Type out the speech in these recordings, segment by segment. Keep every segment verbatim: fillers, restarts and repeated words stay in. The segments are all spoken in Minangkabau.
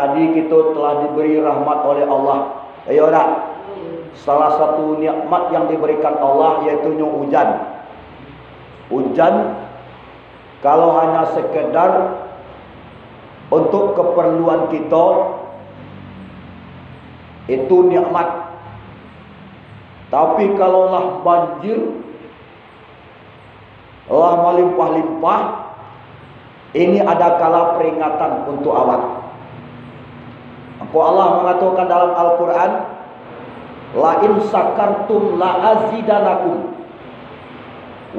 Jadi kito telah diberi rahmat oleh Allah. Iyo dak? Salah satu nikmat yang diberikan Allah yaitu nyo ujan. Ujan, kalau hanya sekedar untuk keperluan kito, itu nikmat. Tapi kalau lah banjir, lah malimpah-limpah, ini adakanlah peringatan untuk awak. Mako Allah mangatokan dalam Al-Quran, "La in syakartum la azidanakum,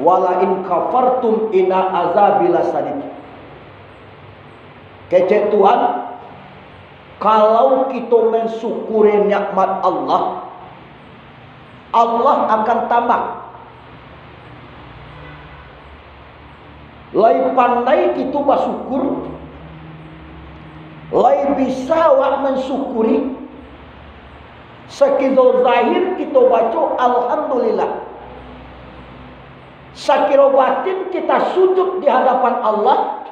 wa la in kafartum inna azabi lasyadid." Kecek Tuhan, kalau kito mensyukuri nikmat Allah, Allah akan tambah. Lai pandai kito basyukur, lai bisa awak mansyukuri. Sakiro zahir kito baco, "Alhamdulillah." Sakiro batin kita sujud di hadapan Allah,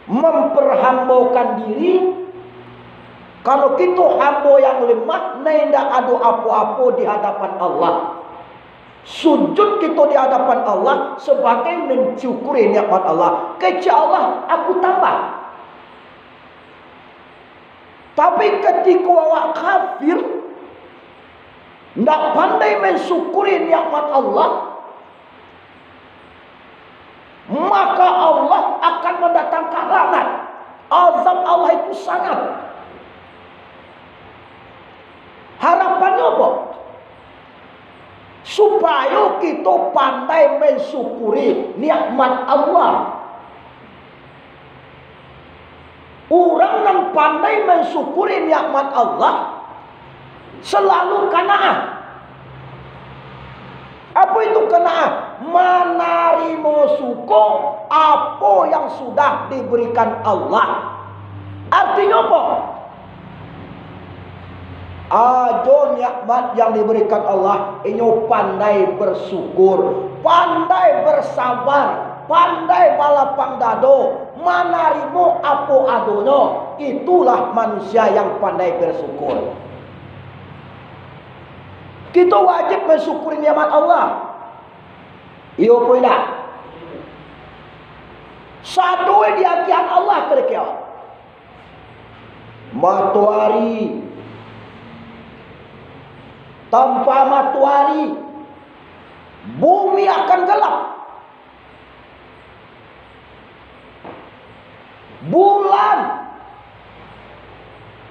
memperhambakan diri, kalau kito hambo yang lemah, nan indak ado apo-apo di hadapan Allah. Sujud kito di hadapan Allah sabagai mansyukuri nikmat Allah. Kecek Allah, "Aku tambah." Tapi katiko awak kafir, ndak pandai mansyukuri nikmat Allah, maka Allah akan mandatangkan laknat. Azab Allah itu sangat. Harapannyo apo? Supayo kito pandai mansyukuri nikmat Allah. Urang nan pandai mansyukuri nikmat Allah, salalu qanaah. Apo itu qanaah? Manarimo suko apo yang sudah diberikan Allah. Artinyo apo? Ajo nikmat yang diberikan Allah, inyo pandai bersyukur, pandai bersabar, pandai balapang dado, manarimo apo adonyo. Itulah manusia yang pandai bersyukur. Kito wajib mansyukuri nikmat Allah. Iyo apo indak? Sadonyo diagiahan Allah ka dek awak. Matoari, tanpa matoari, bumi akan galap. Bulan,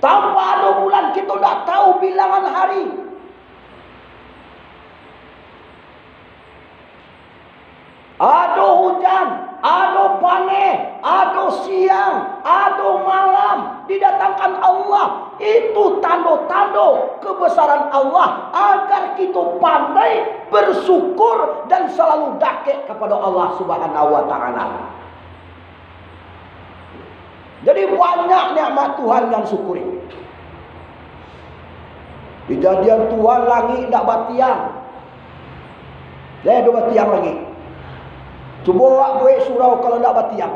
tanpa ado bulan, kito ndak tahu bilangan hari. Ado hujan, ado paneh, ado siang, ado malam, didatangkan Allah. Itu tando-tando kebesaran Allah, agar kito pandai bersyukur dan salalu dakek kapado Allah Subhanahu wa Ta'ala. Jadi, banyak nikmat Tuhan nan syukuri. Dijadian Tuhan langik ndak batiang. Lai ado batiang langik. Cubo awak buek surau kalau ndak batiang.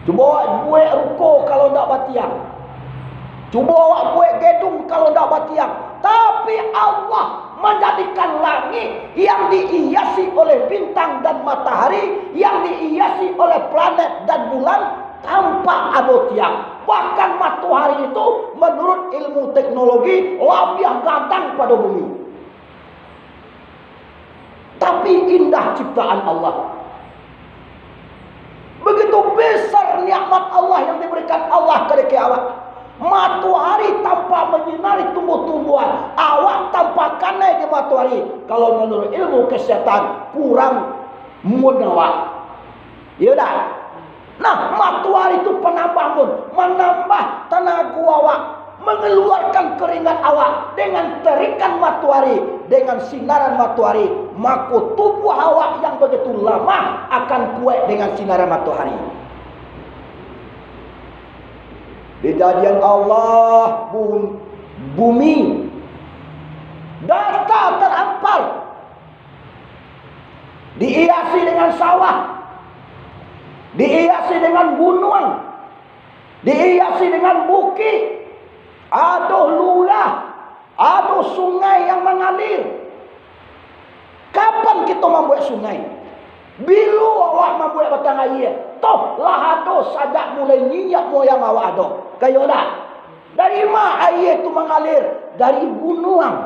Cubo awak buek ruko kalau ndak batiang. Cubo awak buek gedung kalau ndak batiang. Tapi Allah manjadikan langik yang dihiasi oleh bintang dan matahari, yang dihiasi oleh planet dan bulan, tanpa ado tiang. Bahkan matoari itu, menurut ilmu teknologi, labiah gadang pado bumi. Tapi indah ciptaan Allah. Begitu besar nikmat Allah yang diberikan Allah ka dek awak. Matoari tanpa manyinari tumbuh-tumbuhan, awak tanpa kanai di matoari. Kalau menurut ilmu kesehatan, kurang mun awak. Iyo dak? Nah, matoari tu panambah mun, manambah tanago awak, mangaluarkan karingat awak dengan tarikan matoari, dengan sinaran matoari, mako tubuah awak yang bagitu lamah akan kuaik dengan sinaran matoari. Dijadian Allah bu-, bumi, data tarampar, dihiasi dengan sawah, dihiasi dengan gunuang, Dihiasi dengan bukik, ado lurah, ado sungai yang mangalir. Kapan kito mambuek sungai? Bilo awak mambuek batang aia? Toh lah ado sajak mulai niniak moyang awak ado. Kayo dak? Dari ma aia tu mangalir? Dari gunuang.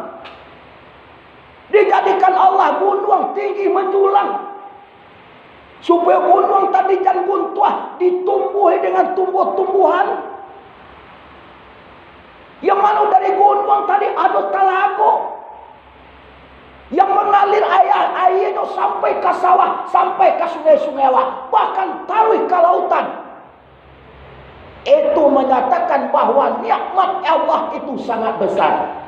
Dijadikan Allah gunuang tinggi manjulang, supayo gunuang tadi jan runtuah, ditumbuahi dengan tumbuah-tumbuahan. Yang mano dari gunuang tadi ado talago yang mangalir aia, aianyo sampai ka sawah, sampai ka sungai-sungai awak, bahkan taruih ka lautan. Itu manyatakan bahwa nikmat Allah itu sangat besar.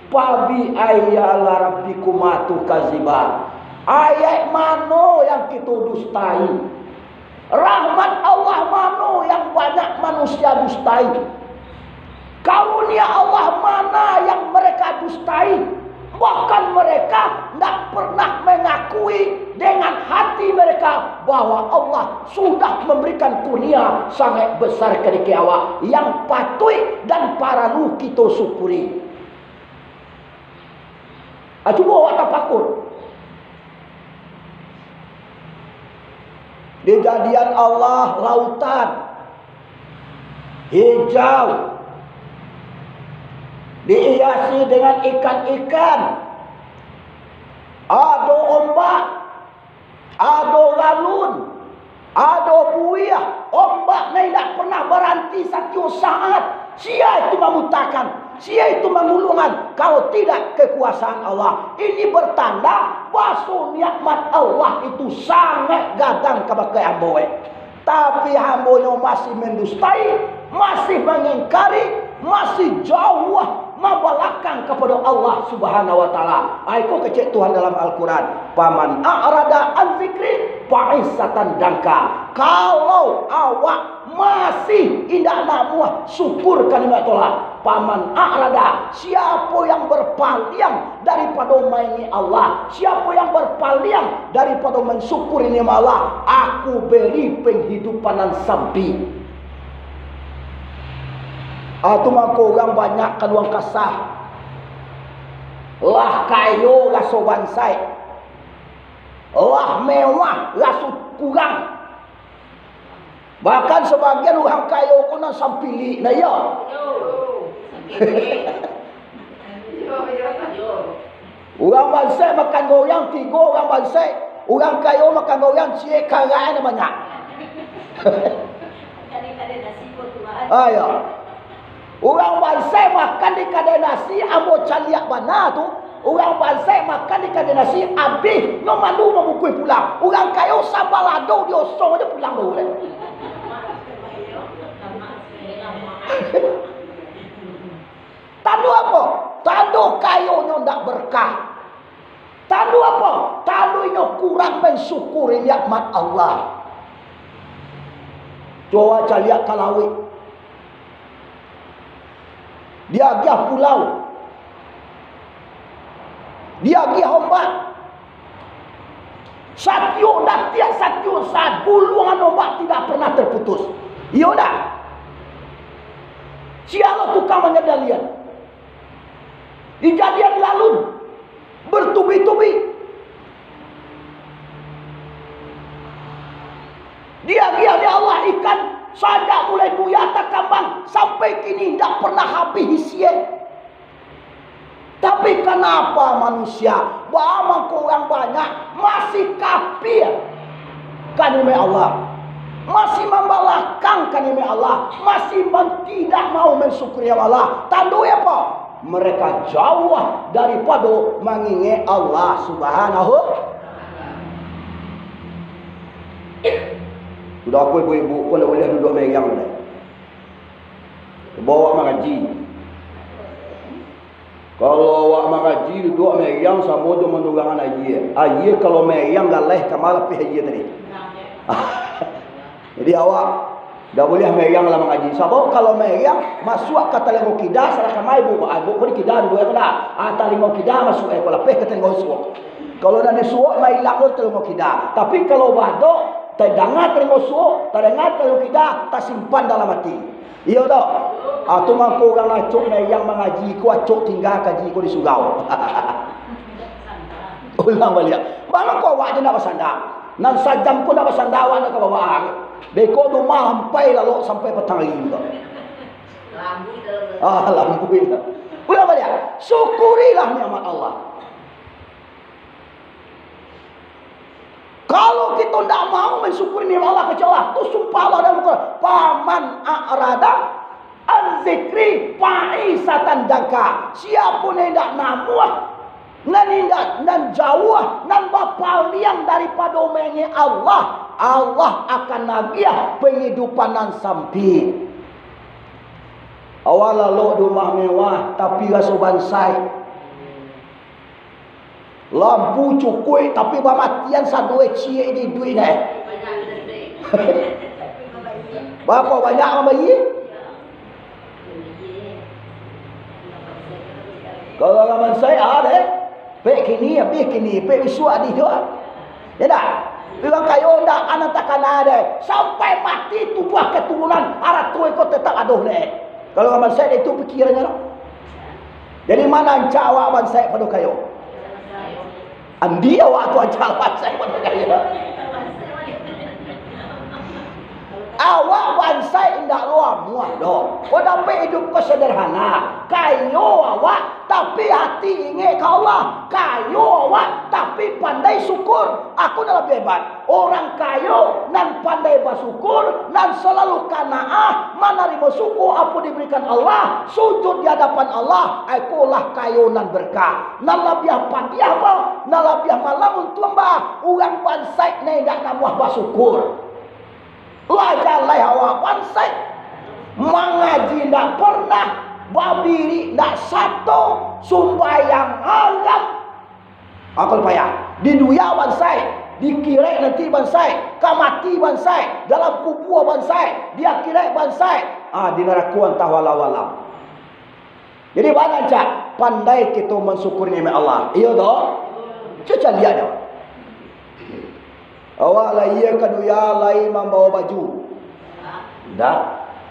Fabi ayyi ala rabbikuma tukadziban. Ayat mano yang kito dustai? Rahmat Allah mano yang banyak manusia dustai? Karunia Allah mana yang mereka dustai? Bahkan mereka ndak pernah mengakui dengan hati mereka bahwa Allah sudah memberikan kurnia sangat besar kadeke awak yang patuik dan paralu kito syukuri. Ah, cubo awak tapakur. Dijadian Allah lautan hijau, dihiasi dengan ikan-ikan, ado ombak, ado galun, ado buih, ombak nan indak pernah baranti satiok saat. Sia itu mamutakan, sia itu mangulungan, kalau tidak kekuasaan Allah. Ini bertanda baso nikmat Allah itu sangat gadang kabake ambo, eh. Tapi hambonyo masih mendustai, masih mengingkari, masih jauah mambalakang kapado Allah Subhanahu wa Taala. Ai ko kecek Tuhan dalam Al-Quran, "Faman a'rada an zikri fa'isyatan dangka." Kalau awak masih indak namuah syukur ka nikmat Allah, "Faman a'rada," siapo yang berpaliang daripado maingek Allah, siapo yang berpaliang daripado mansyukuri nikmat Allah, Aku beri penghidupan nan sampik. Ah, tu mangko urang banyak kaluang kasah. Lah kayo raso bansaik, lah mewah raso kurang. Bahkan sabagian urang kayo ko nan sampilik, nah, iyo. Urang bansaik makan goyang tigo, urang bansaik, urang kayo makan goyang ciek, karai nan banyak. Ah, iyo. Urang bansaik makan di kadai nasi, ambo caliak bana tu. Urang bansaik makan di kadai nasi, abih nyo malu mambukui pulang. Urang kayo sabalado diosong ajo pulang baru lai. Tando apo? Tando kayonyo ndak berkah. Tando apo? Tando inyo kurang mansyukuri nikmat Allah. Cubo caliak ka lauik. Diagiah pulau. Diagiah ombak. Satiok datiak, satiok saat, guluangan ombak tidak pernah terputus. Iyo ndak? Sia lo tukang mangendalian. Dijadian galun bertubi-tubi. Diagiah dek Allah ikan, sajak mulai buya takambang sampai kini indak pernah habih isinyo. Tapi kanapa manusia, baa mangko urang banyak masih kafir ka nikmat Allah, masih mambalakangkan nikmat Allah, masih man-, tidak mau mansyukuri Allah? Tandonyo apo? Mereka jauah daripado mangingek Allah Subhanahu. Sudah ko ibu-ibu, ko ndak buliah duduak meriang lai. Cubo awak mangaji. Kalau awak mangaji duduak meriang samo jo mandurangan aia. Aia kalau meriang galeh ka ma lapeh aia tadi. Jadi awak ndak buliah meriang lah mangaji. Sabab kalau meriang masuak ka talingo kida, salah ka ma ibu, ibu ko di kida duduak ko ndak. Ah, talingo kida masuak, eh, ko lapeh ka talingo suok. Kalau nan di suok mailang lo talingo kida. Tapi kalau badok, tadanga talingo suok, tadanga talingo kida, tasimpan dalam ati. Iyo toh? Ah, tu mangko urang acok meriang mangaji ko, acok tingga kaji ko di surau. Ulang baliak. Mangko awak je nak basandar. Nan sajam ko nak basandar, awak nak ka bawah. Beko rumah sampai lalok sampai patang hari ko. Ah, lambuih lah. Ulang baliak. Syukurilah nikmat Allah. Kalau kito ndak mau mansyukuri nikmat Allah, kecek Allah, tu sumpah Allah dalam Al-Quran, "Faman a'rada an zikri fa inna lahu ma'isatan danka." Siapo nan indak namuah, nan indak, nan jauah, nan bapaliang daripado maingek Allah, Allah akan agiah pangidupan nan sampik. Awak lalok di rumah mewah, tapi raso bansaik. Lampu cukuik, tapi bamatian sadonyo ciek di iduik nyo. Bara banyak mambayia? Kalau urang bansaik, ah, deh. Pek kini, abih kini, pek bisuak, abih juo. Ya dak? Urang kayo ndak, anak takana deh. Sampai mati tujuah katurunan, arato iko tetap ado deh. Kalau urang bansaik, itu pikirannyo lah. Jadi, ma nan rancak awak bansaik pado kayo? Andi awak tu rancak bansaik pado kayo? Awak bansaik indak lo amuah doh. Kok dapek iduik ko sederhana. Kayo awak, tapi ati ingek ka Allah. Kayo awak, tapi pandai syukur. Aku nan labiah hebat. Urang kayo nan pandai basyukur, nan salalu qanaah, manarimo syukur apo dibarikan Allah, sujud di adapan Allah, ikolah kayo nan berkah. Nan labiah padiah, bah, nan labiah malang untuang, bah, urang bansaik nan indak namuah basyukur. Lah jaleh awak bansaik, mangaji indak pernah, babirik indak sato, sumbayang haram. Akal payah. Di dunia bansaik, di kirek nanti bansaik, ka mati bansaik, dalam kubua bansaik, di akhirat bansaik, ah, di narako antah walau alam. Jadi, bana rancak pandai kito mansyukuri nikmat Allah. Iyo toh? Cubo caliak nyo. Awak lahia ka dunia lai mambawa baju? Ndak.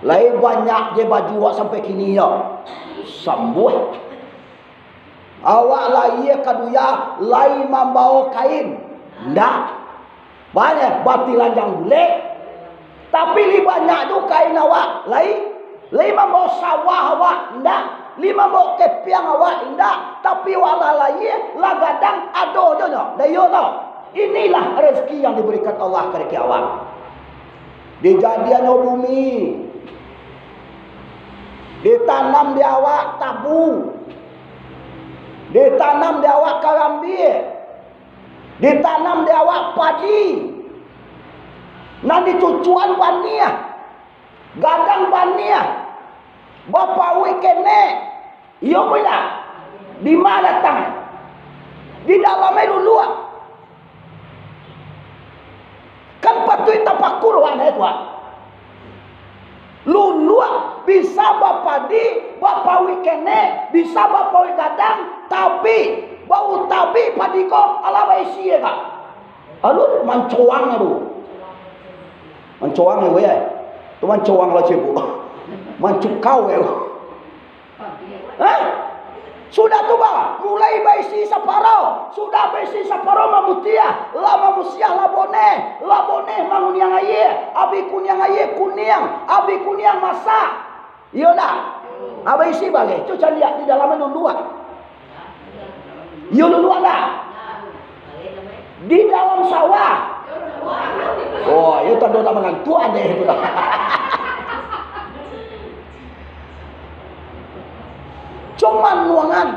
Lai banyak je baju awak sampai kini yo? Sambuah. Awak lahia ka dunia lai mambawa kain? Ndak. Banyak batilanjang bulek. Tapi lai banyak tu kain awak, lai, lai mambawa sawah awak? Ndak. Lai mambawa kepiang awak? Ndak. Tapi awak lah lahia, lah gadang, ado jo nyo. Ndak iyo toh? Inilah rezeki yang diberikan Allah kabake awak. Dijadiannyo bumi, ditanam di awak tabu, ditanam di awak karambia, ditanam di awak padi, nan dicucuan baniah, gadang baniah, bapauik kenek. Iyo ko indak? Dima datang? Di dalam luluak. Kan patuik tapakur wak nyo tu, wak. Luluak bisa bapadi, bapauik kenek, bisa bapauik gadang, tabik. Bau tabik padi ko, alah baisi ka? Alun mancoang tu. Mancoang yo, yo. Tu mancoang lah cebok. Mancukau yo. Hah? Sudah tu, bah, mulai baisi saparo. Sudah baisi saparo, mamutiah. Lah mamusiah, lah boneh. Lah boneh, manguniang aia. Abih kuniang aia, kuniang. Abih kuniang, masak. Iyo ndak? Abih isi baleh. Cubo caliak di dalam luluak. Iyo luluak ndak? Di dalam sawah. Oh, iyo tando nak mangantuak deh tu dah. Cuman nuangan.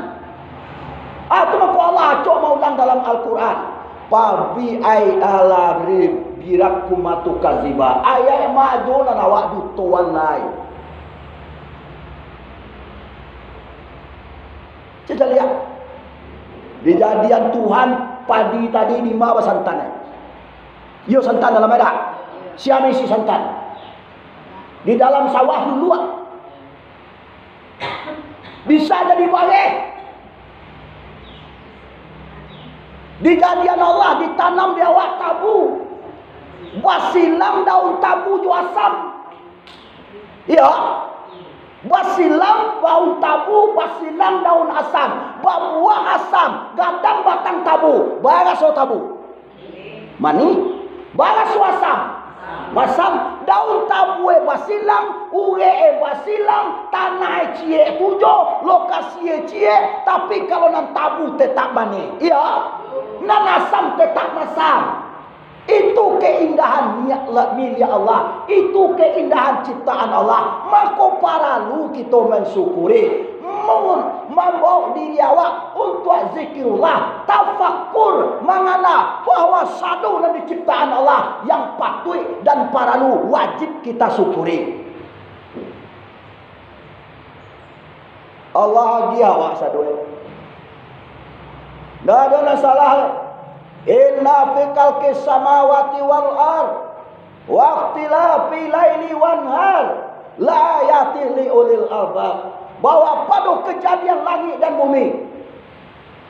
Ah, tu mako Allah acok maulang dalam Al-Quran. Fabi ai ala rabbikuma tukadziban. Ayat ma jo nan awak dutoan lai. Cubo caliak. Dijadian Tuhan padi tadi dima basantan, eh? Iyo santan dalam adat. Sia nan isi santan. Di dalam sawah luluak. Bisa jadi bareh. Dijadian Allah ditanam di awak tabu. Basilang daun tabu jo asam. Iyo. Basilang daun tabu, basilang daun asam, babuah asam, gadang batang tabu, baraso tabu. Manih, baraso asam. Masam, daun tabu e basilang, urek e basilang, tanah e ciek tu jo, lokasi e ciek, tapi kalau nan tabu tetap manih. Iyo, nan asam tetap masam. Itu keindahan ni'mat miliak Allah. Itu keindahan ciptaan Allah. Mako paralu kito mansyukuri. Mun mambawa diri awak untuak zikirullah, tafakur, mangana bahwa sado nan diciptaan Allah yang patuik dan paralu wajib kita syukuri. Allah agiah awak sadonyo. Ndak ado nan salah. Inna fi khalqis samawati wal ard wa ikhtilafi laili wan nahar la ayatin li ulil albab. Bahwa pado kajadian langik dan bumi,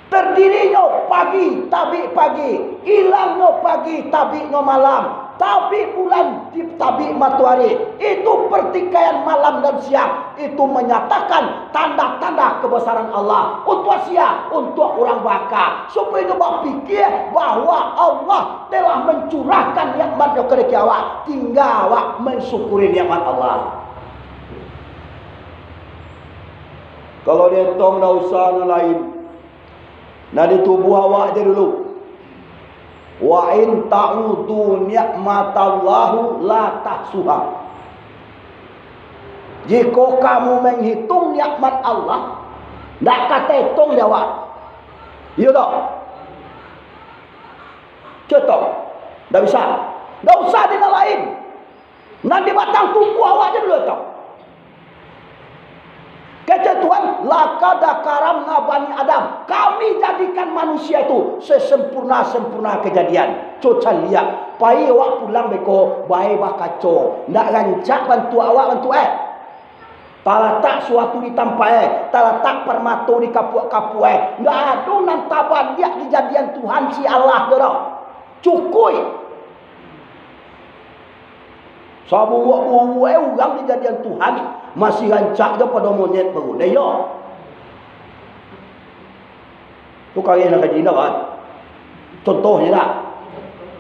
terdirinyo pagi, tabik pagi, ilangnyo pagi, tabiknyo malam, tabik bulan, tabik matoari, itu pertikaian malam dan siang, itu manyatakan tanda-tanda kebesaran Allah. Untuak sia? Untuak urang baka, supayo nyo bapikia bahwa Allah telah mancurahkan nikmat-Nyo ka dek awak, tingga awak mansyukuri nikmat Allah. Kalau dietong, ndak usah nan lain. Nah, di tubuah awak je dulu. "Wa in ta'udu ni'matallahi la tuhsuha." Jikok kamu manghitung nikmat Allah, ndak ka taetong dek awak. Iyo dak? Contoh, ndak bisa. Ndak usah di nan lain. Nan di batang tubuah awak je dulu tu. Kecek Tuhan, "Laqad karamna bani Adam." Kami jadikan manusia itu sesempurna-sempurna kejadian. Coba caliak, pai awak pulang beko, bae bakaco. Ndak rancak bantuak awak bantuak e. Talatak suatu di tampek e, talatak parmato di kapuak-kapuak e. Ndak ado nan tabaliak dijadian Tuhan si Allah tu doh. Cukuik. Saburuak-buruak e urang dijadian Tuhan, masih rancak jo pado monyet baru. Dah iyo. Tu kareh nan kaji indak, kan? Contohnyo dah.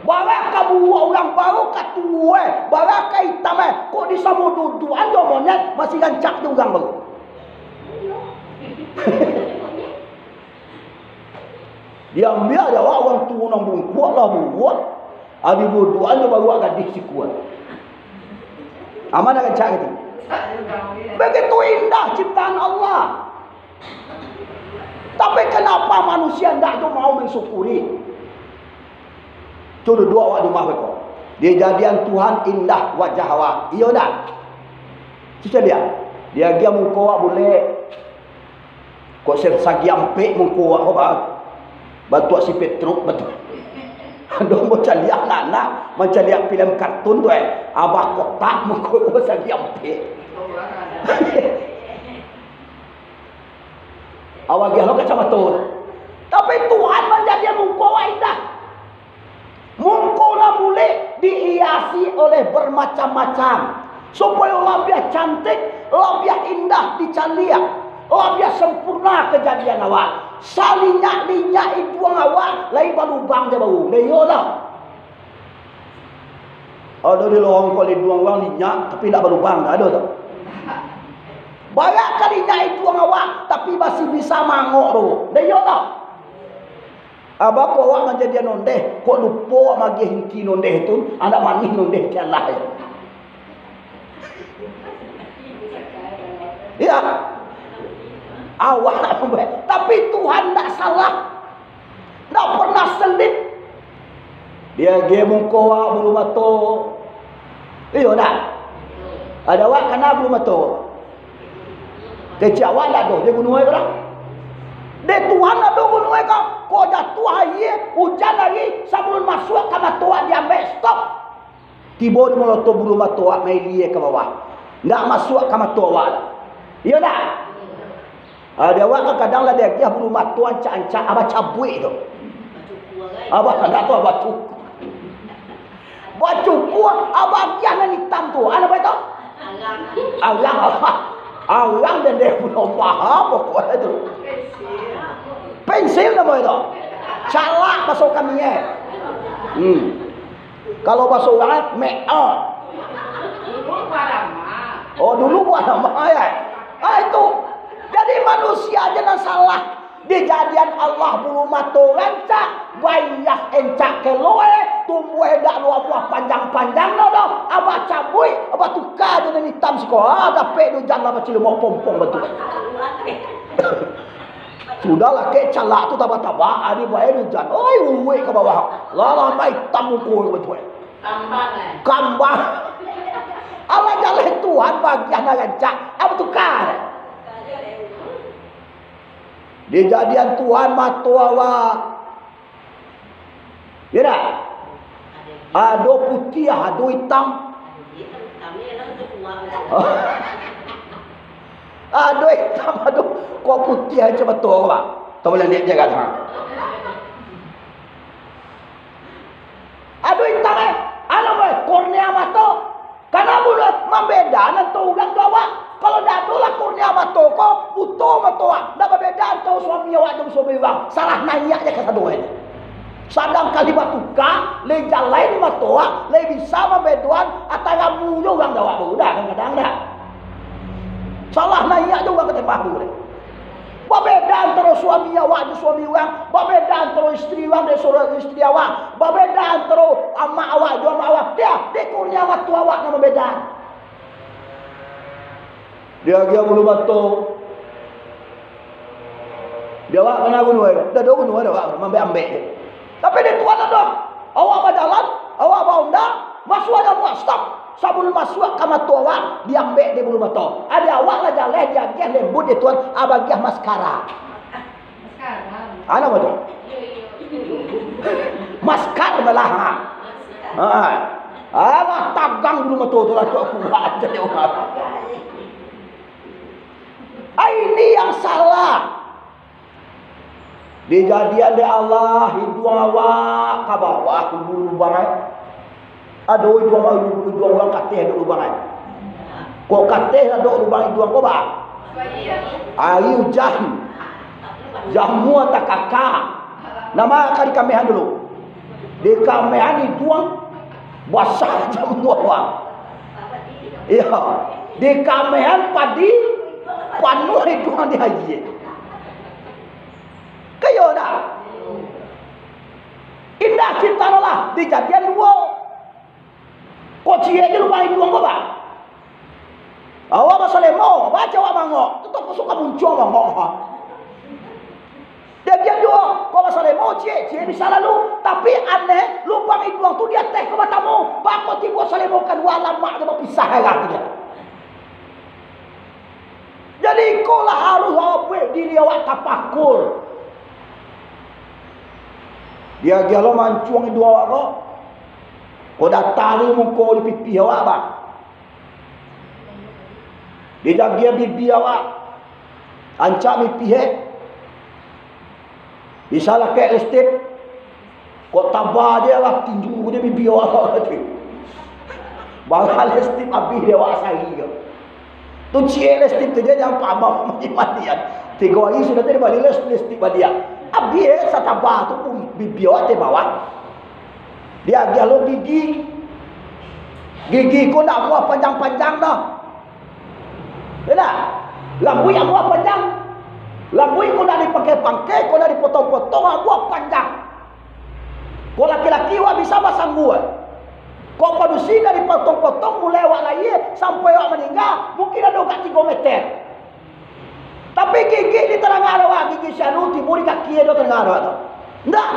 Bara ka buruak urang, bara ka tuo e, bara ka itam e, kok disamo duduak-an jo monyet, masih rancak jo urang baru. Diambiak dek awak urang tuo nan bungkuak lah buruak, abih duduak-an jo baru gadih sikua. Aman rancak gitu. Begitu indah ciptaan Allah. Tapi kenapa manusia ndak tu mau mensyukuri? Tu duduak awak di rumah beko. Dijadian Tuhan indah wajah awak. Iyo ndak? Cubo liek. Diagiah muko awak bulek. Kok se-, sagi ampek muko awak ko, bah. Bantuak si Petruk, bantuak. Ado mancaliak anak-anak, mancaliak filem kartun tu, eh. Abah kotak muko ko sagi ampek. Awak agiah lo kacamato. Tapi Tuhan manjadian muko awak indah. Muko nan bulek dihiasi oleh bermacam-macam, supayo labiah cantik, labiah indah dicaliak, labiah sempurna kajadian awak. Salinyak-linyak iduang awak lai balubang jo baru. Ndak iyo doh? Ado di lorong ko iduang urang linyak, tapi indak balubang, ndak ado tu. Bara ka linyak iduang awak, tapi masih bisa maangok tu. Ndak iyo doh? Abah ko awak manjadian ondeh, kok lupo awak magiah inti ondeh tu, anak manih ondeh ti alah yo. Iya. Awak, tapi Tuhan ndak salah. Ndak pernah selip. Diagiah muko awak bulu mato. Iyo ndak? Ado awak kana bulu mato. Kecek awak ndak ado, di gunung e ko. Dek Tuhan ado gunung e ko. Kok jatuah aia, ujan ari, sabalun masuak ka mato awak diambek, stop. Tibo di mulo tu bulu mato awak mailia ka bawah. Ndak masuak ka mato awak. Iyo ndak? Ah, di awak kan kadang lah diagiah bulu mato ancak-ancak, abah cabuik tu. Abah ndak tu, abah cukur. Abah cukur, abah agiah nan itam tu. Apo itu? Arang abah. Arang dendeh pulo maha pokoknyo tu. Pensil namo itu. Calak baso kami, eh. Hmm. Kalau baso urang, eh, mek a. Oh, dulu buah nama, ya. Ah, itu. Jadi manusia aja nan salah. Dijadian Allah bulu mato rancak, baias encak keloe, tumbuah indak luah buah panjang-panjang no doh, abah cabuik, abah tuka jo nan itam siko, ah, dapek dujan lah bacilumak pompong batua. Sudahlah, kek calak tu tabah-tabah, adi bae dujan, oi, uwek ka bawah, lah lambek itam muko batua. Kambang, eh? Kambang. Alah jaleh Tuhan bagian nan rancak, abah tuka. Dijadian Tuhan mato awak. Yo dak? Ado putiah, ado itam. Ado itam, ado kok putiah aja mato awak. Tahu lah, liek je kan, ha. Ado itam, eh. Anu, eh, kornea mato. Karano bulo mambeda antaro urang jo awak. Kalau ndak ado lah kornea mato ko, buto mato awak. Ndak babeda antaro suami awak jo suami urang. Salah naiak je kasadoan. Sadangkan di batuka, lai jalai di mato awak, lai bisa mambedoan antaro amu jo urang jo awak tu. Dah, kadang-kadang dah. Salah naiak jo urang ka tembak tu deh. Babeda antaro suami awak jo suami urang, babeda antaro istri urang jo istri awak, babeda antaro amak awak jo amak awak. Dia, di kurnia mato awak nan babeda. Dia agiah bulu mato. Dia awak kana bunuh ai. Dah do bunuh ai awak, mambek-ambek. Tapi di Tuhan ado. Awak bajalan, awak baonda, masuak jamuak, stop. Sabalun masuak ka mato awak, diambek di bulu mato. Adi awak lah jaleh, diagiah lembut di Tuhan, abagiah maskara. Maskara. Ana apa tu? Maskar malah, ha. Ha. Alah, tagang bulu mato tu lah, tu kuat jadi orang. Ah, ini yang salah. Dijadian dek Allah iduang awak ka bawah, bulu lubang ai. Ado iduang, iduang urang kateh ado lubang ai. Kok kateh ado lubang iduang ko, ba? Ari ujan. Jamua takaka. Nan ma ka dikamehan dulu? Dikamehan iduang basah jamua, ba. Iyo. Dikamehan padi panuah iduang di aia. Ka iyo dak? Indak cito lah, dijadian duo. Kok ciek je lubang iduang ko, ba? Awak basalemo, baco awak mangok, tu toko suka muncuang mangok. Dijadian duo, kok basalemo ciek, ciek bisa lalu. Tapi aneh, lubang iduang tu di ateh ko batamu. Bako tibo salemo kaduo, lamak jo bapisah arah tu. Jadi, ikolah harus awak buek diri awak tapakur. Diagiah lo mancuang iduang awak ko. Ko datang tu muko jo pipih awak, ba. Diagiah bibia awak. Ancak pipih, eh. Bisa lakek listip. Kok taba je lah, tinju je bibia awak tu. Barang listip abih dek awak sari ko. Tu ciek listip tu je, jan pamah mandi-mandian. Tigo ari sudah tu dibali listip baliak. Abih, eh, sataba tu pun bibia awak teh bawah. Diagiah lo gigi. Gigi ko ndak buah panjang-panjang doh. Iyolah, lambuik ambo panjang. Lambuik ko ndak dipangke-pangke, ko ndak dipotong-potong, ambo panjang. Ko laki-laki wak bisa basanggua. Ko padusi ndak dipotong-potong, mulai wak lahia sampai wak maningga, mungkin ado gak tigo meter. Tapi gigi di tadanga awak, gigi si anu tibo di kaki ado tadanga awak tu. Ndak.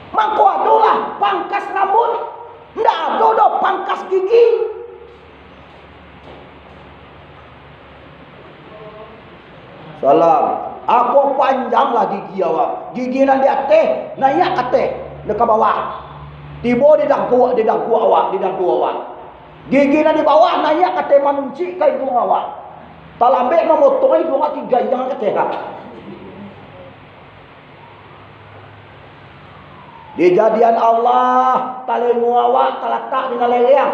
Mangko adolah pangkas rambut, ndak ado doh pangkas gigi. Salam. Ako panjanglah gigi awak. Gigi nan di ateh, naiak ka ateh, naiak ka bawah. Tibo di daguak, di daguak awak, di dadu awak. Gigi nan di bawah, naiak ka ateh, manuncik ka iduang awak. Talambek mamotong iduang awak tigo iang ka ateh. Dijadian Allah, talingo awak talatak di nan lereang.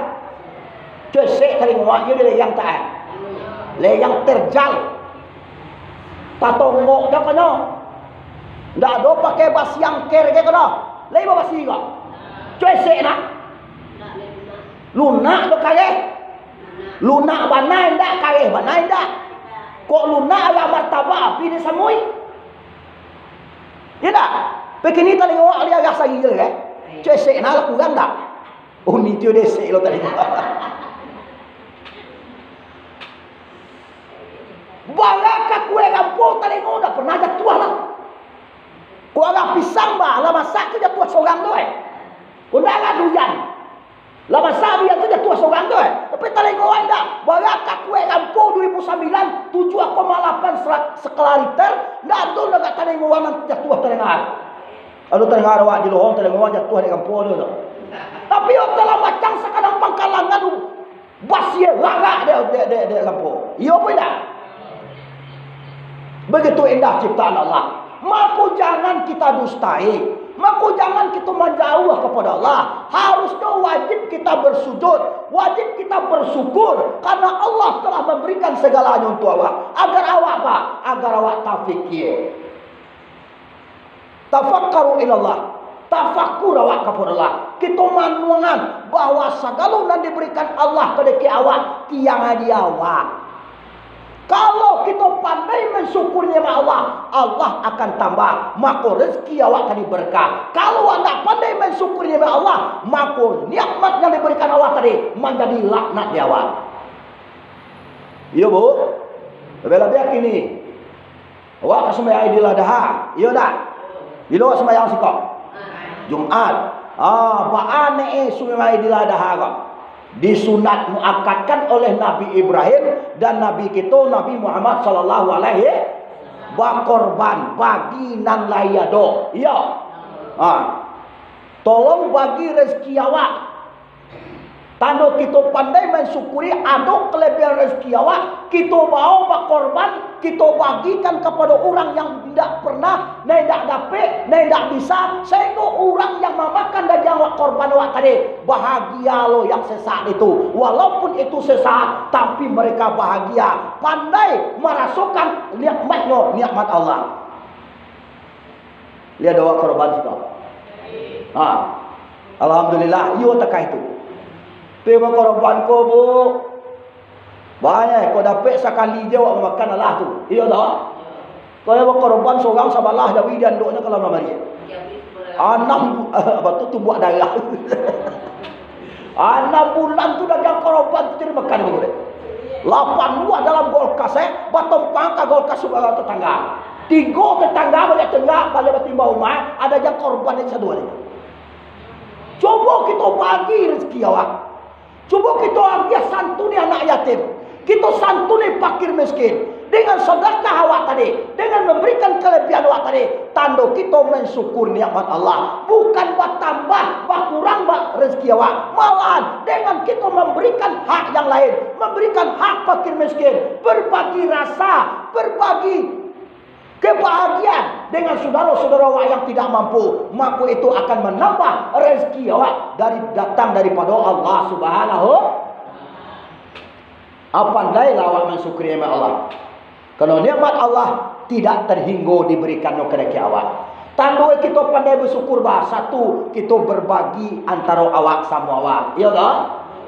Cesek talingo awak, iyo di lereang taat. Leyang terjal. Tatonggok dah kanyo. Ndak ado pakai basi angker ge kanyo. Lai babasi ko. Cuesek nak. Lunak tu kareh. Lunak bana indak, kareh bana indak. Kok lunak alah martabak api disamui. Indak. Pakini talingo awak liarah sari je, eh. Cuesek nak lah kurang dak. Uni tu desek lo talingo. Bara ka kuek rampo talingo dak pernah jatuah lah. Kok arah pisang ba, lah masak tu jatuah sorang tu, eh. Kok ndak arah duyan. Lah masak duyan tu jatuah sorang tu, eh. Tapi talingo indak. Bara ka kuek rampo dua ribu sambilan, tujuah koma lapan sela-, skala Richter, ndak ado lah talingo nan jatuah talingo. Lalu talingo awak di lohong, talingo awak jatuah di rampo tu, tu. Tapi oto lah macam sakadang pangkalangan tu. Basi larak dek, dek, dek, dek rampo. Iyo apo indak? Begitu indah ciptaan Allah. Mako jangan kita dustai. Mako jangan kita manjauah kepada Allah. Harusnya wajib kita bersujud, wajib kita bersyukur karena Allah telah memberikan segalanya untuk awak. Agar awak apa? Agar awak tafikir. Tafakkaru ilallah. Tafakur awak kapado Allah. Kito manuangan bahwa sagalo nan diberikan Allah kabake awak, tiang di awak. Kalau kito pandai mansyukuri nikmat Allah, Allah akan tambah, mako rezeki awak tadi berkah. Kalau awak ndak pandai mansyukuri nikmat Allah, mako nikmat yang diberikan Allah tadi manjadi laknat di awak. Iyo, Bu. Labiah-labiah kini. Awak ka sumbayang Aidil Adha, iyo dak? Bilo awak sumbayang siko? Jumaat. Ah, baa nyo sumbayang Aidil Adha ko? Disunat muakkadkan oleh Nabi Ibrahim dan Nabi kito Nabi Muhammad sallallahu alaihi, bakorban bagi nan lai ado. Iyo. Ah. Tolong bagi rezeki awak. Tando kito pandai mansyukuri, ado kelebihan rezeki awak, kito bawo bakorban, kito bagikan kapado urang yang indak pernah, nan indak dapek, nan indak bisa, sahinggo urang yang mamakan dagiang awak, korban awak tadi, bahagia lo yang sesak itu. Walaupun itu sesak, tapi mereka bahagia, pandai marasokan nikmatnyo, nikmat Allah. Liek doa korban siko. Ha. Alhamdulillah, iyo takah itu. Pai bakorban ko, Bu. Banyak, kok dapek sakali je awak makan alah tu. Iyo dak? Kok bakorban sorang sabalah jawi di andoknyo ka dalam lamari. Anam bu-, apa tu, tumbuah darah. Anam bulan tu dagiang korban tu jadi makan dulu deh. Lapan buah dalam kulkas, eh, batompang ka kulkas saudara tetangga. Tigo tetangga baliak tengah, baliak batimbang rumah, ado dagiang korban yang satu hari. Cubo kito bagi rezeki awak. Cubo kito agiah santuni anak yatim. Kito santuni fakir miskin. Dengan sedekah awak tadi, dengan memberikan kelebihan awak tadi, tando kito mensyukur nikmat Allah. Bukan batambah, bakurang ba-, rezeki awak. Malahan, dengan kito memberikan hak yang lain, memberikan hak fakir miskin, berbagi rasa, berbagi kebahagiaan dengan saudara-saudara awak yang tidak mampu, mako itu akan menambah rezeki awak dari, datang daripada Allah Subhanahu. Ah, pandailah awak mansyukuri nikmat Allah. Karena nikmat Allah tidak terhinggo diberikan kabake awak. Tando kito pandai bersyukur, bah, satu, kito berbagi antaro awak samo awak. Iyo toh?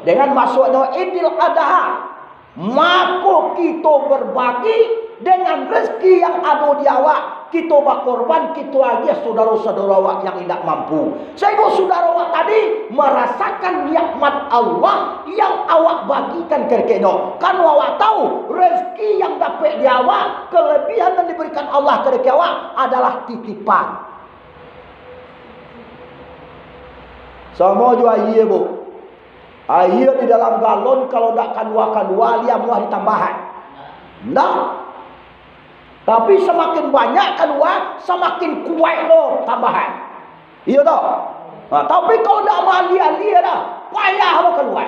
Dengan masuknyo Idul Adha, mako kito berbagi dengan rezeki yang ado di awak. Kito bakorban, kito agiah saudara-saudara awak yang indak mampu. Sahinggo saudara awak tadi marasakan nikmat Allah yang awak bagikan kabake inyo. Karano awak tahu, rezeki yang dapek di awak, kelebihan yang diberikan Allah kabake awak adalah titipan. Samo jo aia, Bu. Aia di dalam galon, kalau ndak kalua-kalua, lai amuah ditambahan. Ndak. Tapi samakin banyak kalua, samakin kuaik lo tambahan. Iyo toh? Nah, tapi kalau ndak maalia-alia dah, payah lo kalua.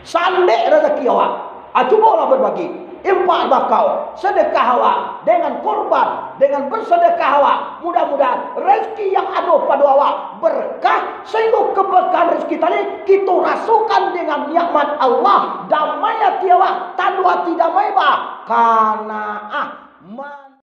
Sandek rezeki awak. Ah, cubolah berbagi. Infak bakau, sedekah awak, dengan korban, dengan bersedekah awak. Mudah-mudahan rezeki yang ado pado awak berkah, sahinggo keberkahan rezeki tadi, kito rasokan dengan nikmat Allah, damai ati Tandu ati damai ba kanaah. Man-